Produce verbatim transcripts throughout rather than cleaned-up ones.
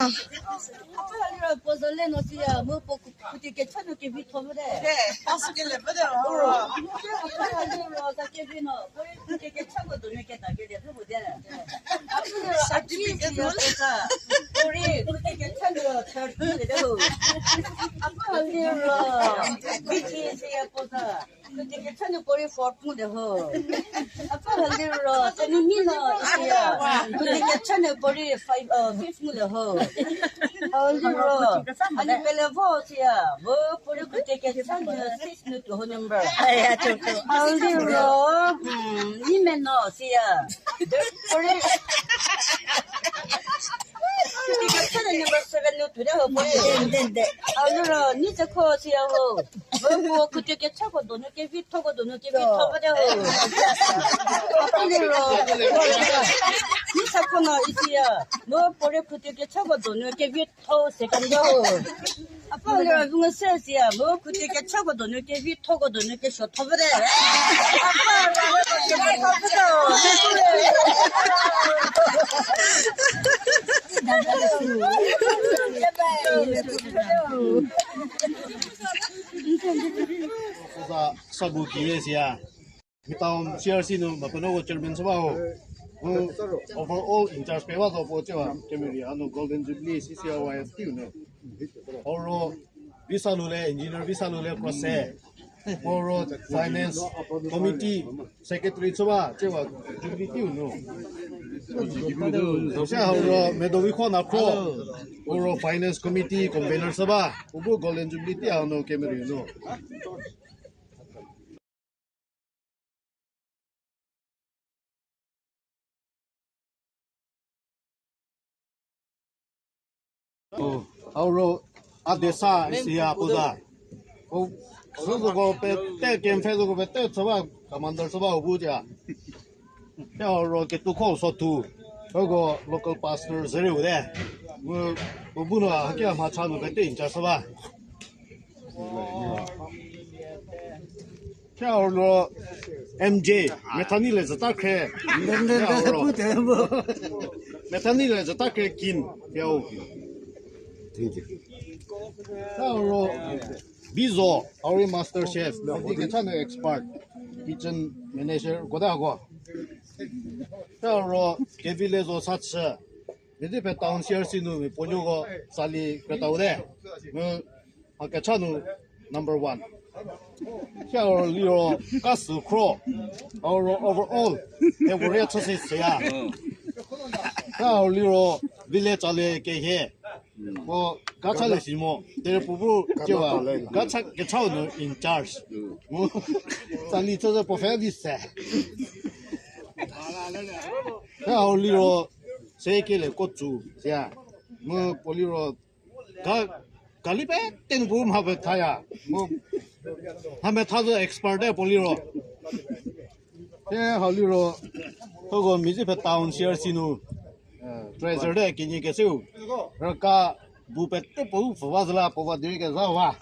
Apa haliro pozole no siya, mu po kuti ke chanu ke bi thomu de. Pasu ke le bade ro. Apa haliro sa ke bi no, po kuti ke chanu do ne ke ta ke de thomu de. Apa haliro achi siya posa, pori kuti ke chanu third de ho. Apa haliro bichi siya posa. Kuti ke chanu pori fourth mu de ho. Apa haliro, tani mi no isiya. Kuti ke chanu pori five, uh, fifth mu de ho. Haliro, ani pele vo siya. Vo pori kuti ke chanu six nu tu ho number. Haliro, hmm, ni me no siya. Pori kuti ke chanu number seven nu tu de ho pori. Haliro, ni se ko siya ho. Mo kuti ke chako donu ke vi thoko donu ke vi thoko de ho. Apa ni ro. Ni sa ko no isiya. Mo pore kuti ke chako donu ke vi tho second de ho. Apa ni ro bunga se siya. Mo kuti ke chako donu ke vi thoko donu ke sho thoko de. Apa ni ro ke vi thoko de. Sa sabu kiye siya. Town C R C nu mapano ko chairman saba ho. Mu overall in charge pe wa so po chewa kemeri ano Golden Jubilee C C R Y F T nu. Oro visa lule engineer visa lule process. Oro finance committee secretary saba chewa Jubilee nu. Sa oro medovi khona kro. Oro finance committee convener saba. Ubu Golden Jubilee ti ano kemeri nu. Auro adesa siya puza. O suzuko pe te kemfe zuko pe te saba commander saba ubu ja. Te auro ke tu ko so tu. Ko local pastor zeri ude. Ubu no hakia ma chanu pe te incha saba. Kya oro M J, Methani le zata kre. Methani le zata kre kin. Kya o. Thank you. Kya oro Bizo, our master chef. Ati ke chanu expert. Kitchen manager, goda go. Kya oro Kevile zo satsa. Midi pe town C R C nu mi ponyo go sali kretau de. Mu ha kecha nu number one. Kya oro liro kasu kro. Oro overall. E vore chasi siya. Kya oro liro village ale ke he. Ko gacha le simo. Tere pupu kewa. Gacha kecha nu in charge. Mu sali chasa po fe di se. Kya oro liro Sekele kotsu, ya. Mu poliro ka kalipe ten bu mha be thaya. Mu ha me thazo expert de poliro. Te haliro togo mizi pe town C R C nu. Treasurer de kinyi kesiu. Raka bu pe te po fu wa zla po wa diri ke za wa.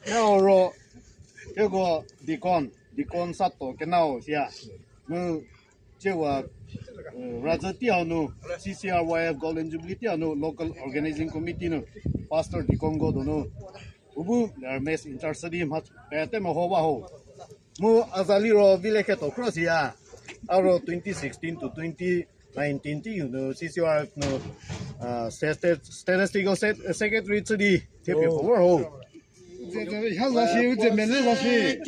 Kya oro keko deacon, deacon sato kenao sia. Mu chewa, eh, raza ti anu, C C R Y F Golden Jubilee ti anu, local organizing committee nu, pastor deacon go dono. Ubu Hermes intercity ma pete ma ho ba ho. Mu azali ro vile ke to cross ya. Aro twenty sixteen to twenty nineteen ti yu nu C C R F nu, ah, sta-, sta-, statistical se-, secretary tsüdi tepe forward ho. Ze, ze, ha za shi, ze, mele za shi.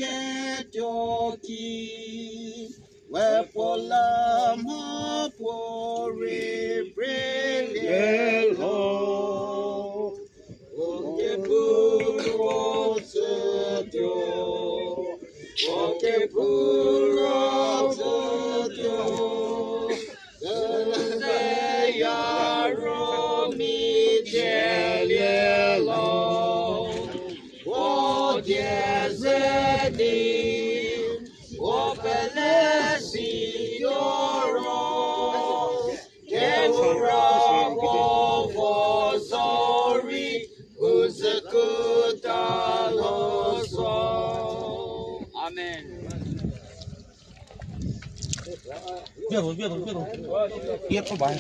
Amen. Biato, biato, biato. Biato bai.